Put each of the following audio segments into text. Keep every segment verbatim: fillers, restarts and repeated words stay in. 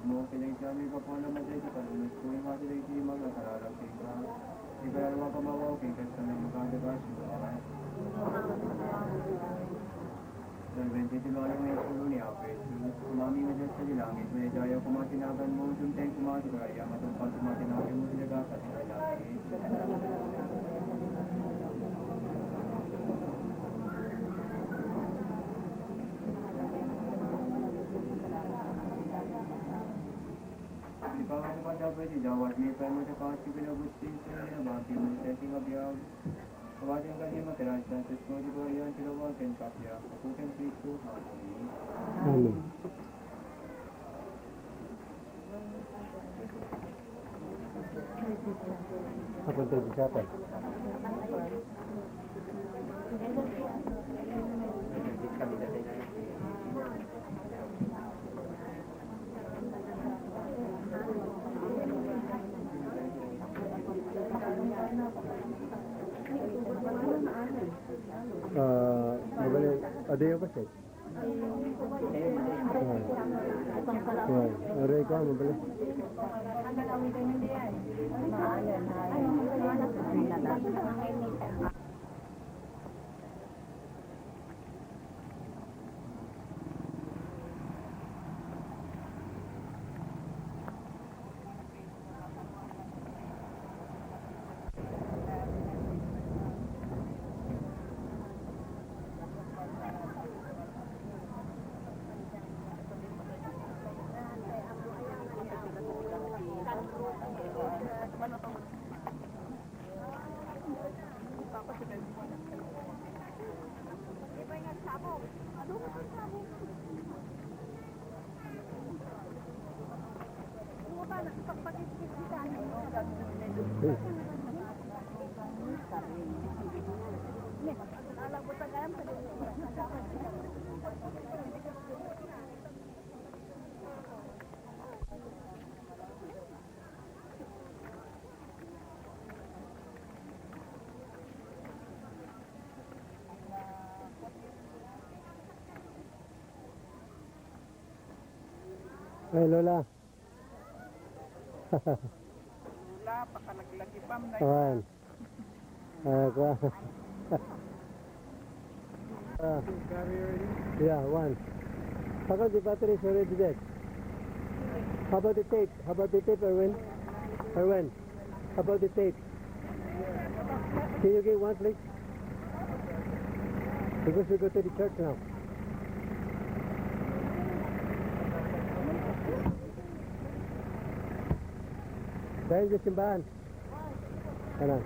Mo, kadagiti amin gapu a namatay ti panunotko, immati dagiti mangkararag kenka. Ikararua pamawaw kenka, saan a makadagas, Lord. Salbente ti lalo nga isulo ni Apo Jesus. Amami nga Dios sadi langit, madaydayaw koma ti naganmo, dumteng koma ti karayam, matungpal koma ti naganmo, ti dagasa ti langit. Ipakasipatda pay ti dawatmi, pay mo ta kaasi pinagustin sa inabati mo sa ti mabiag. Kawaten kadi makiray, Santos mo, di ba yan, tilawan ken kapya, kaputan Kristo, Amen. Amen. Apunta di chapel. Ah, mabalin, adayo ba siya? Ah. Ah, aray ko, mabalin. Ay, Lola. Lola, pakalaglagipam na. Awan. Ah, kuwan. Ah. Yeah, one. How come the battery is already dead? How about the tape? How about the tape, Erwin? Erwin, how about the tape? Can you get one, please? Because we go to the church now. Dahil sa simbahan. Ano?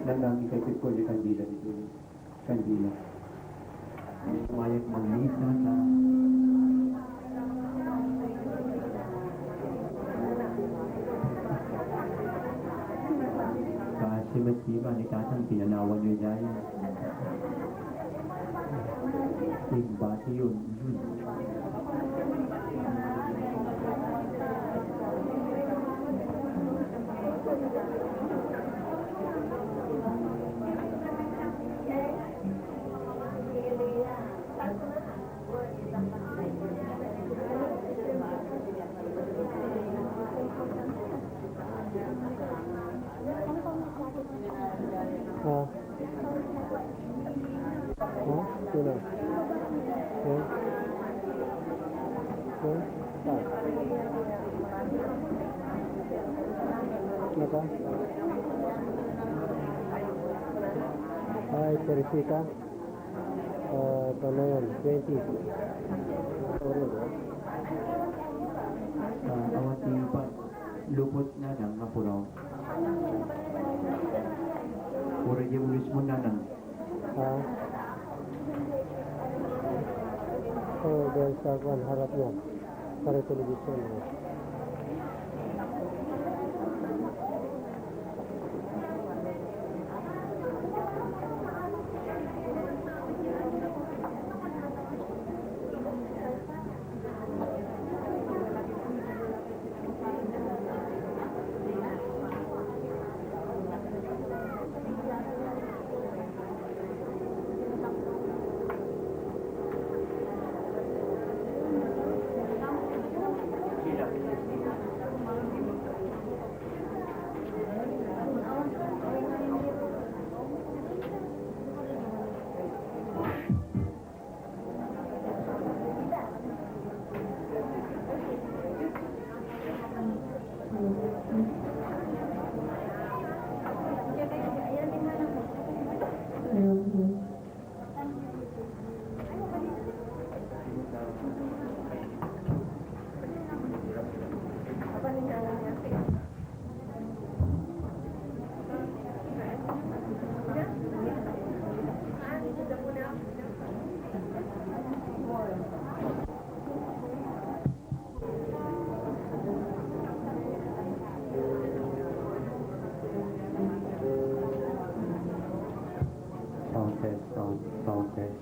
Tandaan, ikaw, ikaw, ikaw, kandila dito. Kandila. Mayat maglisan na. Kasi matiba ni Tatang pinanawan niyo dyan. Imbati yun. Ah. Ha? Sino? Ha? Ha? Ah. Naka? Ay, Teresita. Ah, ano yan? Twenty. Ah, awan ti pa-, lupot na lang nga puraw. Puro di ulis mo na lang. Ha? Oh, dahil sa kwan, harap niya. Para television, eh. Sound test, sound, sound test.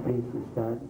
Please stand.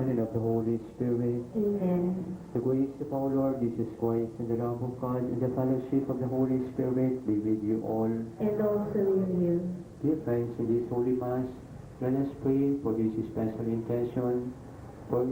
and of the Holy Spirit. Amen. The grace of our Lord Jesus Christ and the love of God and the fellowship of the Holy Spirit be with you all. And also with you. Dear friends, in this Holy Mass, let us pray for this special intention, for